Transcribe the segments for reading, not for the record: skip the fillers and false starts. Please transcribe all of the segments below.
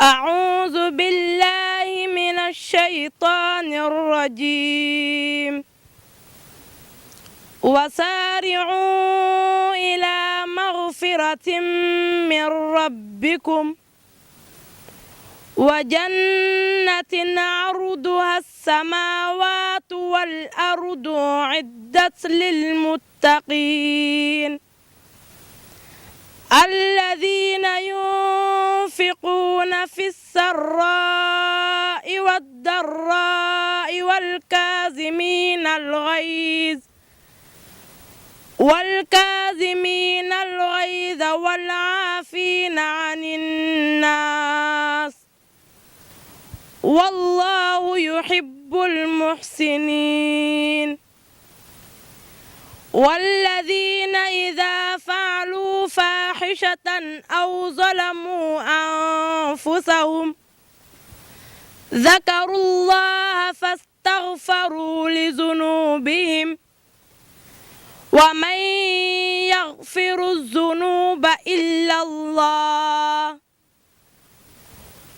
أعوذ بالله من الشيطان الرجيم وسارعوا إلى مغفرة من ربكم وجنة عرضها السماوات والأرض أعدت للمتقين الذين ينفقون في السراء والضراء والكاظمين الغيظ والعافين عن الناس والله يحب المحسنين والذين إذا فعلوا فاحشة أو ظلموا أنفسهم ذكروا الله فاستغفروا لذنوبهم ومن يغفر الذنوب إلا الله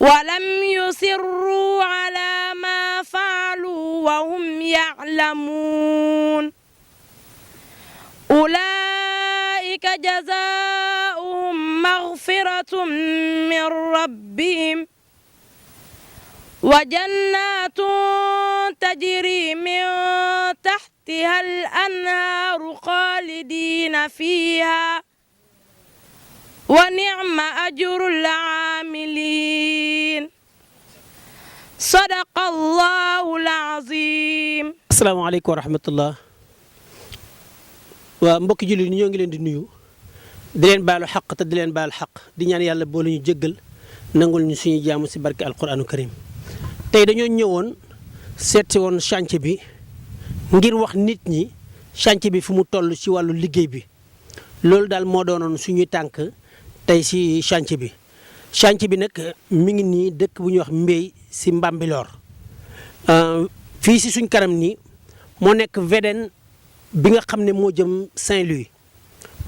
ولم يصروا على ما فعلوا وهم يعلمون أولئك جزاؤهم مغفرة من ربهم وجنات تجري من تحتها الأنهار خالدين فيها ونعم أجر العاملين صدق الله العظيم. asalaamaaleykum wa rahmatullah. waa mbokki jullit ñoo ngi leen di nuyu di leen baalu xaq te di leen baal xaq di ñaan yàlla boole ñu jéggal nangul ñu suñu jaamu si barke alquranu karim. tey dañoo ñëwoon seet si woon chantier bi ngir wax nit ñi chantier bi fu mu toll ci wàllu liggéey bi loolu daal moo doonoon suñuy tànk tey si chantier bi. chantier bi nag mi ngi nii dëkk bu ñuy wax Mbey si Mbambilor fii si suñ kanam nii moo nekk VDN bi nga xam ne moo jëm Saint-Louis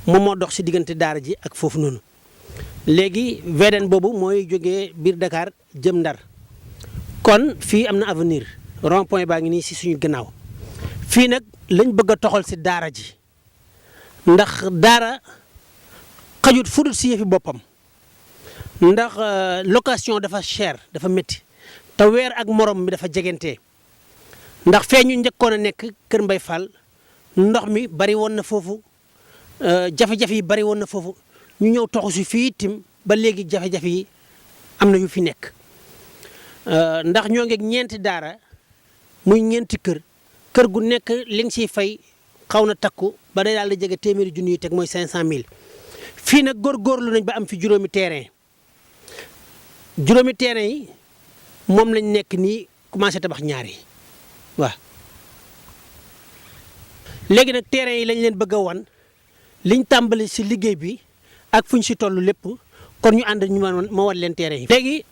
moom moo dox si diggante daara ji ak foofu noonu léegi VDN boobu mooy jógee biir Dakar jëm Ndar kon fii am na avenir rond point baa ngi nii si suñu gannaaw fii nag lañ bëgg a toxal si daara ji ndax daara xajut fudut si yëfi boppam ndax location dafa cher dafa métti te weer ak morom mi dafa jegante ndax fee ñu njëkkoon a nekk Kër Mbay Fall ndox mi bari woon na foofu jafe-jafe yi bari woon na foofu ñu ñëw toxu si fii tim ba léegi jafe-jafe yi am na yu fi nekk ndax ñoo ngi ñeenti daara muy ñeenti kër gu nekk li nga siy fay xaw na takku ba day daal di jege téeméeri junni yu teg mooy 500000 fii nag góorgóorlu nañ ba am fi juróomi terrain yi moom lañ nekk nii commencé tabax ñaar yi waaw. léegi nag terrain yi lañ leen bëgg a wan liñ tàmbali si liggéey bi ak fuñ si toll lépp kon ñu ànd ñu ma wan leen terrain yi. léegi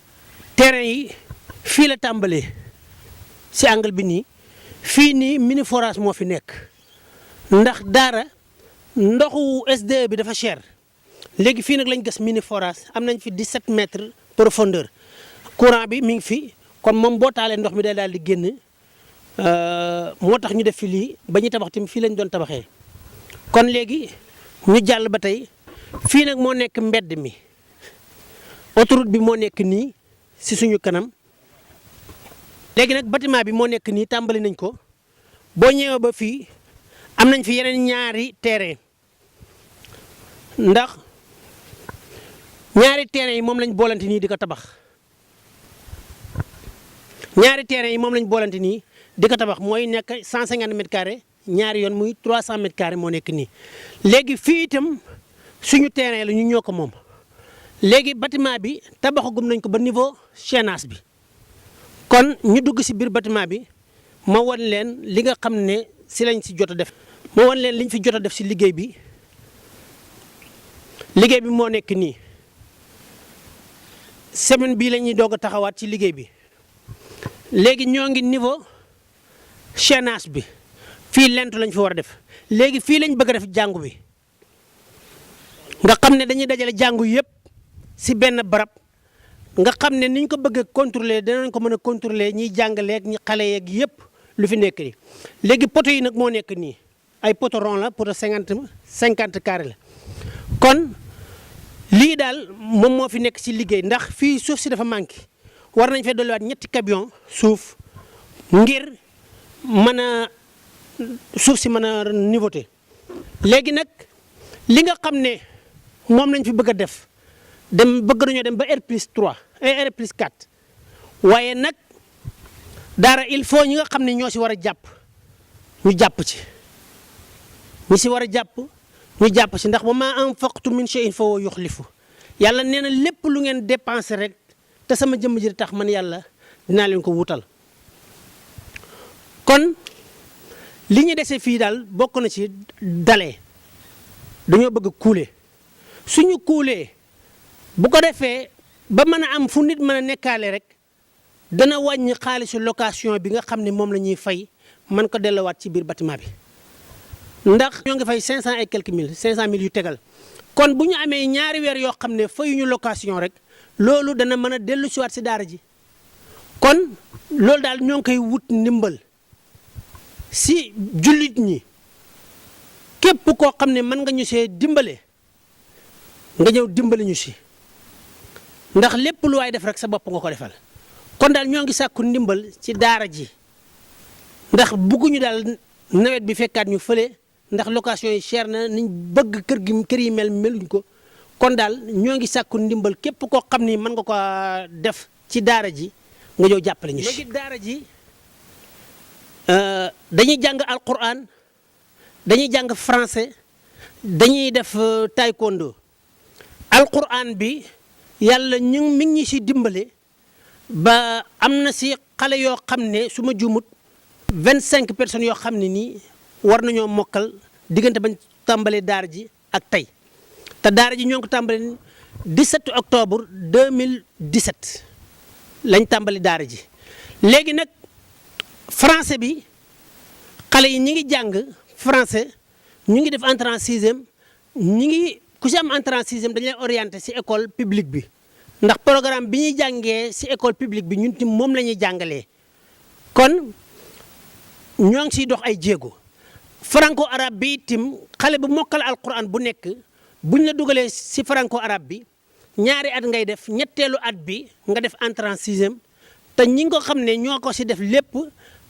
terrain yi fii la tàmbalee si angle bi nii fii nii mini forage moo fi nekk ndax daara ndoxu SDE bi dafa cher léegi fii nag lañ gas mini forage am nañ fi 17 mètres profondeur courant bi mi ngi fi kon moom boo taalee ndox mi day daal di génn. moo tax ñu def fi lii ba ñu tabax tamit fii lañ doon tabaxee kon léegi ñu jàll ba tey fii nag moo nekk mbedd mi autoroute bi moo nekk nii si suñu kanam léegi nag bâtiment bi moo nekk nii tàmbali nañ ko boo ñëwee ba fii am nañ fi yeneen ñaari terrain ndax ñaari terrain yi moom lañ boolante nii di ko tabax di ko tabax mooy nekk 150 mètres carrés ñaari yoon muy 300 mètres carrés moo nekk nii léegi fii itam suñu terrain la ñu ñoo ko moom léegi bâtiment bi tabaxagum nañ ko ba niveau chaînage bi kon ñu dugg si biir bâtiment bi ma wan leen li nga xam ne si lañ si jot a def ma wan leen liñ fi jot a def si liggéey bi moo nekk nii semaine bii la ñuy doog a taxawaat ci liggéey bi léegi ñoo ngi niveau chaînage bi fii lent lañ fi war a def léegi fii lañ bëgg a def jàngu bi nga xam ne dañuy dajale jàngu yëpp si benn barab nga xam ne niñ ko bëgg a contrôler danañ ko mën a contrôler ñiy jàngaleeg ñi xale yeeg yëpp lu fi nekk nii. léegi poto yi nag moo nekk nii ay poto rond la poto 50 carré la kon lii daal moom moo fi nekk ci liggéey ndax fii suuf si dafa manqué war nañ fee dolliwaat ñetti camion suuf ngir mën a suuf si mën a niveauté. léegi nag li nga xam ne moom lañ fi bëgg a def bëgg nañoo dem ba R+3 et R+4 waaye nag daara il faut ñi nga xam ne ñoo si war a jàpp ñu jàpp ci ñi si war a jàpp ñu jàpp ci ndax wa maa anfaqtum min shay'in fa huwa yukhlifu yàlla nee na lépp lu ngeen dépensé rek te sama jëmm ji tax man yàlla dinaa leen ko wutal. kon li ñu dese fii daal bokk na ci dalee dañoo bëgg kuule suñu kuulee bu ko defee ba mën a am fu nit mën a nekkaale rek dana wàññi xaalisu location bi nga xam ne moom la ñuy fay mën ko delluwaat ci biir bâtiment bi ndax ñoo ngi fay 500 et quelques mille 500 000 yu tegal kon bu ñu amee ñaari weer yoo xam ne fayuñu location rek loolu dana mën a dellu siwaat si daara ji kon loolu daal ñoo ngi koy wut ndimbal si jullit ñi képp koo xam ne mën nga ñu see dimbale nga ñëw dimbale ñu si ndax lépp lu waay def rek sa bopp nga ko defal kon daal ñoo ngi sàkku ndimbal ci daara ji ndax bugguñu daal nawet bi fekkaat ñu fële ndax location yi cher na niñ bëgg kër yi meluñ ko kon daal ñoo ngi sàkku ndimbal képp koo xam ni mën nga ko def ci daara ji nga ñëw jàppale ñu si. léegi daara ji dañuy jàng alquran dañuy jàng français dañuy def taekwondo alquran bi yàlla mi ngi ñu si dimbale ba am na si xale yoo xam ne su ma juumut 25 personnes yoo xam ne nii war nañoo mokkal diggante bañ tàmbalee daara ji ak tey te daara ji ñoo ngi ko tàmbalee 17 octobre 2017 lañ tàmbali daara ji léegi nag français bi xale yi ñi ngi jàng français ñu ngi def entrée en sixième ñi ngi ku si am entrée en sixième dañu lay orienté si école publique bi ndax programme bi ñuy jàngee si école publique bi ñun tim moom la ñuy jàngalee kon ñoo ngi siy dox ay jéego franco arabe bi tim xale bu mokkal alquran bu nekk buñ la dugalee si franco arabe bi ñaari at ngay def ñetteelu at bi nga def entrée en sixième te ñi nga ko xam ne ñoo ko si def lépp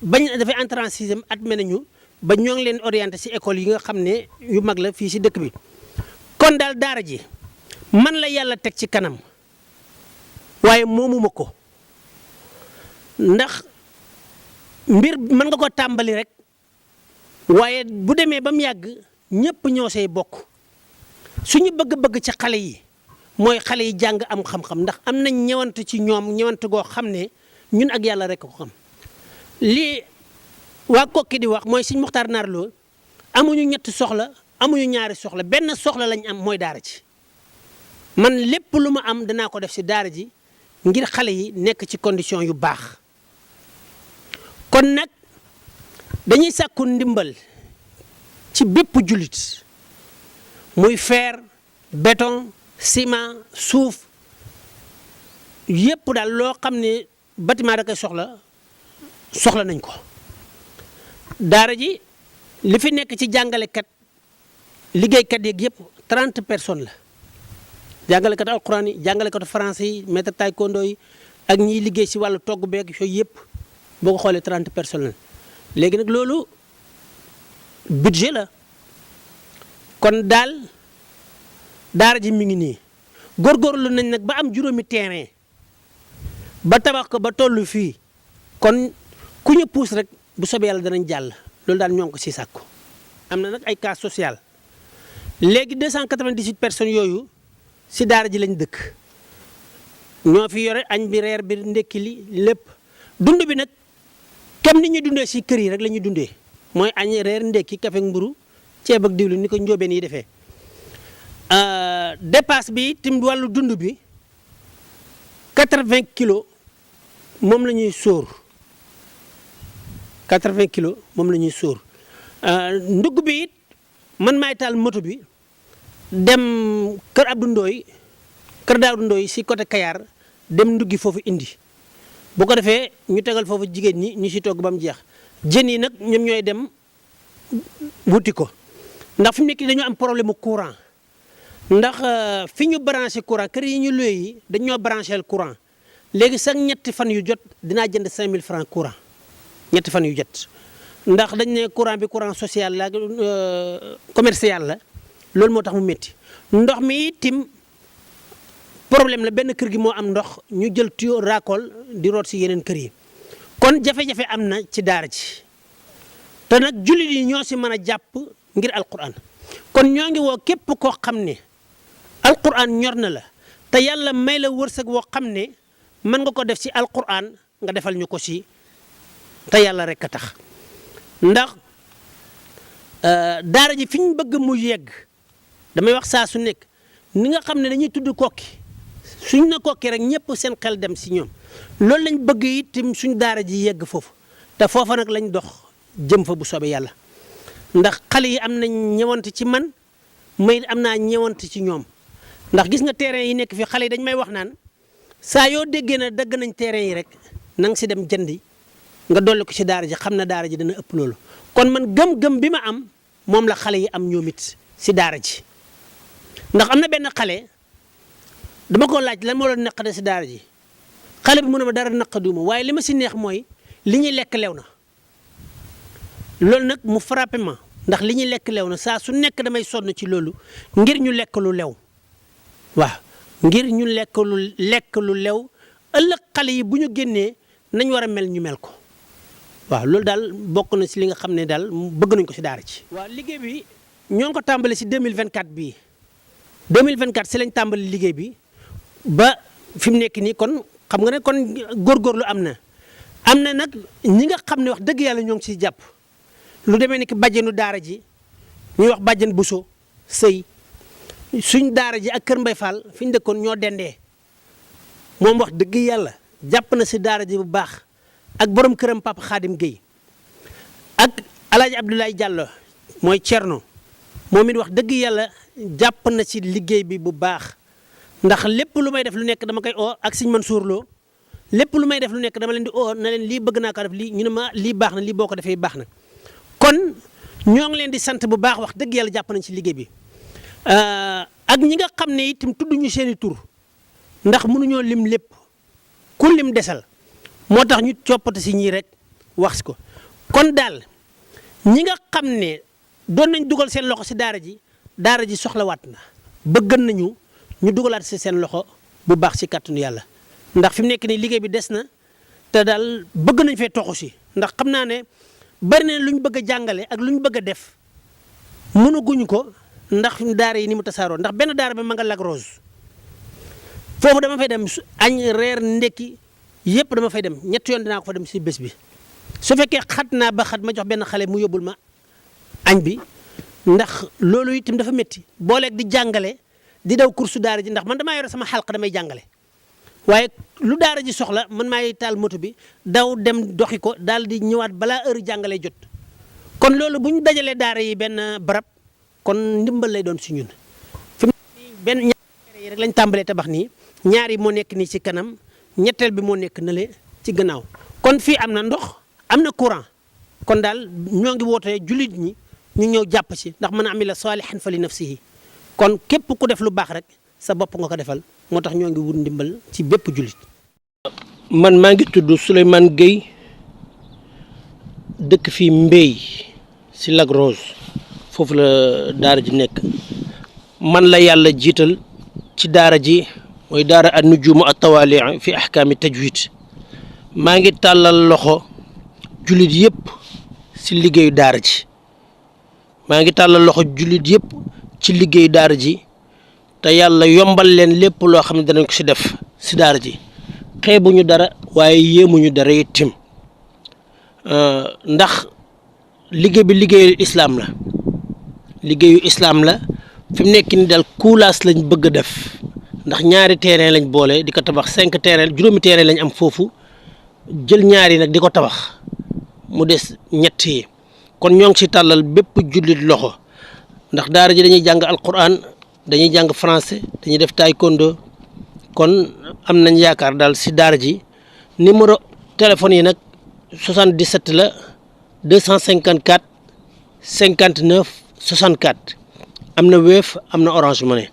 bañ dafay entrée en sixième at me nañu ba ñoo ngi leen orienté si école yi nga xam ne yu mag la fii si dëkk bi kon daal daara ji man la yàlla teg ci kanam waaye moomuma ko ndax mbir mën nga ko tàmbali rek waaye bu demee ba mu yàgg ñëpp ñoo say bokk suñu bëgg-bëgg ci xale yi mooy xale yi jàng am xam-xam ndax am nañ ñëwant ci ñoom ñëwant goo xam ne ñun ak yàlla rek ko xam lii waa Kokki di wax mooy Sëñ Muxtaar Naar Lo amuñu ñetti soxla amuñu ñaari soxla benn soxla lañ am mooy daara ji man lépp lu ma am danaa ko def si daara ji ngir xale yi nekk ci condition yu baax kon nag dañuy sàkku ndimbal ci bépp jullit muy fer béton ciment suuf yépp daal loo xam ne bâtiment da koy soxla nañ ko daara ji li fi nekk ci jàngalekat liggéeykat yeeg yëpp 30 personnes la jàngalekat alquran yi jàngalekatu français yi maître taekwondo yi ak ñiy liggéey si wàllu togg beeg yooyu yëpp boo ko xoolee 30 personnes la léegi nag loolu budget la kon daal daara ji mi ngi nii góorgóorlu nañ nag ba am juróomi terrain ba tabax ko ba tollu fii kon ku ñu puus rek bu soobee yàlla danañ jàll loolu daal ñoo ngi ko si sàkku am na nag ay cas social léegi 298 personnes yooyu si daara ji lañ dëkk ñoo fi yore añ bi reer bi ndekki li lépp dund bi nag comme ni ñuy dundee si kër yi rek la ñuy dundee mooy añ reer ndekki kafe ak mburu ceeb ak diwlin ni ko njóobeen yi defee dépasse bi tim wàllu dund bi 80 kilos moom la ñuy sóor 80 kilos moom la ñuy sóor ndugg bi it man maay taal moto bi dem kër Abdou Ndoye kër Daawdu Ndoye si côté Kayar dem nduggi foofu indi bu ko defee ñu tegal foofu jigéen ñi ñu si togg ba mu jeex jën yi nag ñoom ñooy dem wuti ko ndax fi mu nekk dañoo am problème mu courant ndax fi ñu branché courant kër yi ñu luye yi dañoo branché courant léegi sax ñetti fan yu jot dinaa jënd 5000 francs courant ñetti fan yu jot ndax dañ ne courant bi courant social la commercial la loolu moo tax mu métti ndox mi itam problème la benn kër gi moo am ndox ñu jël tuyau raakool di root si yeneen kër yi kon jafe-jafe am na ci daara ji te nag jullit yi ñoo si mën a jàpp ngir alquran kon ñoo ngi woo képp koo xam ne alquran ñor na la te yàlla may la wërsëg woo xam ne mën nga ko def si alquran nga defal ñu ko si te yàlla rek a tax ndax daara ji fi ñu bëgg mu yegg damay wax saa su nekk ni nga xam ne dañuy tudd kokki suñ na kokki rek ñëpp seen xel dem si ñoom loolu lañ bëgg itam suñ daara ji yegg foofu te foofa nag lañ dox jëm fa bu soobee yàlla ndax xale yi am nañ ñëwante ci man may am naa ñëwante ci ñoom ndax gis nga terrain yi nekk fi xale yi dañ may wax naan saa yoo déggee na dagg nañ terrain yi rek na nga si dem jëndi nga dolli ko ci daara ji xam na daara ji dana ëpp loolu kon man gëm-gëm bi ma am moom la xale yi am ñoom it si daara ji ndax am na benn xale dama ko laaj lan moo la naqade si daara ji xale bi mu ne ma dara naqaduma waaye li ma si neex mooy li ñuy lekk lew na loolu nag mu frappé ma ndax li ñuy lekk lew na saa su nekk damay sonn ci loolu ngir ñu lekk lu lew waaw ngir ñu lekk lu lew ëllëg xale yi bu ñu génnee nañ war a mel ñu mel ko waaw loolu daal bokk na si li nga xam ne daal bëgg nañ ko si daara ji. waaw liggéey bi ñoo ngi ko tàmbali si 2024 bii 2024 si lañ tàmbali liggéey bi ba fi mu nekk nii kon xam nga ne kon góorgóorlu am na nag ñi nga xam ne wax dëgg yàlla ñoo ngi siy jàpp lu demee ni ki bàjjenu daara ji ñuy wax bàjjen Bousso sëy suñ daara ji ak Kër Mbay Fall fi ñu dëkkoon ñoo dendee moom wax dëgg yàlla jàpp na si daara ji bu baax ak borom këram Papa Khadim Gueye ak El Hadj Abdoulaye Diallo mooy Thierno moom it wax dëgg yàlla jàpp na si liggéey bi bu baax ndax lépp lu may def lu nekk dama koy oo ak Sëñ Mansour Lo lépp lu may def lu nekk dama leen di oo na leen lii bëgg naa ko def lii ñu ne ma lii baax na lii boo ko defee baax na kon ñoo ngi leen di sant bu baax wax dëgg yàlla jàpp nañ si liggéey bi ak ñi nga xam ne itam tudd ñu seen i tur ndax mënuñoo lim lépp ku lim desal moo tax ñu coppati si ñii rek wax ko kon daal ñi nga xam ne doon nañ dugal seen loxo si daara ji soxlawaat na bëgg nañu ñu dugalaat si seen loxo bu baax si kàttanu yàlla ndax fi mu nekk nii liggéey bi des na te daal bëgg nañ fee toxu si ndax xam naa ne bari na lu ñu bëgg a jàngale ak lu ñu bëgg a def mënaguñ ko ndax daara yi ni mu tasaaroo ndax benn daara bi ma nga Lac Rose foofu dama fay dem añ reer ndekki yëpp dama fay dem ñetti yoon dinaa ko fa dem si bés bi su fekkee xat naa ba xat ma jox benn xale mu yóbbul ma añ bi ndax loolu itam dafa métti booleeg di jàngale di daw kursu daara ji ndax man damaa yore sama xalqa damay jàngale waaye lu daara ji soxla man maay taal moto bi daw dem doxi ko daal di ñëwaat balaa heure jàngale jot kon loolu bu ñu dajalee daara yi benn barab kon ndimbal lay doon si ñun fi mu benn ñaari yi rek lañ tàmbalee tabax nii ñaari moo nekk nii ci kanam ñetteel bi moo nekk nële ci gannaaw kon fii am na ndox am na courant kon daal ñoo ngi wootee jullit ñi ñu ñëw jàpp ci ndax man amila salihan fa li nafsihi kon képp ku def lu baax rek sa bopp nga ko defal moo tax ñoo ngi wut ndimbal ci bépp jullit. man maa ngi tudd Souleymane Gueye dëkk fii Mbey si Lac Rose foofu la daara ji nekk man la yàlla jiital ci daara ji mooy daara an-nujuum at-tawaali' fi ahkaami tajwid maa ngi tàllal loxo jullit yëpp si liggéeyu daara ji maa ngi tàllal loxo jullit yëpp ci liggéeyu daara ji te yàlla yombal leen lépp loo xam ne danañ ko si def si daara ji xeebuñu dara waaye yéemuñu dara itam ndax liggéey bi liggéeyu islaam la fi mu nekk ni daal kuulaas lañ bëgg a def ndax ñaari terrain lañ boole di ko tabax 5 terrain juróomi terrain lañ am foofu jël ñaari nag di ko tabax mu des ñett yi kon ñoo ngi si tàllal bépp jullit loxo ndax daara ji dañuy jàng alquran dañuy jàng français dañuy def taekwondo kon am nañ yaakaar daal si daara ji numéro téléphone yi nag 77 la 254 59 64 am na Wave am na Orange Money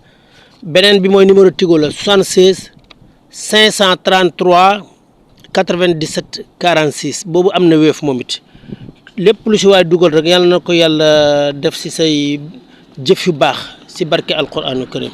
beneen bi mooy numéro Tigo la 76 533 97 46 boobu am na Wave moom it lépp lu si waay dugal rek yàlla na ko yàlla def si say jëf yu baax si barke alquranu karim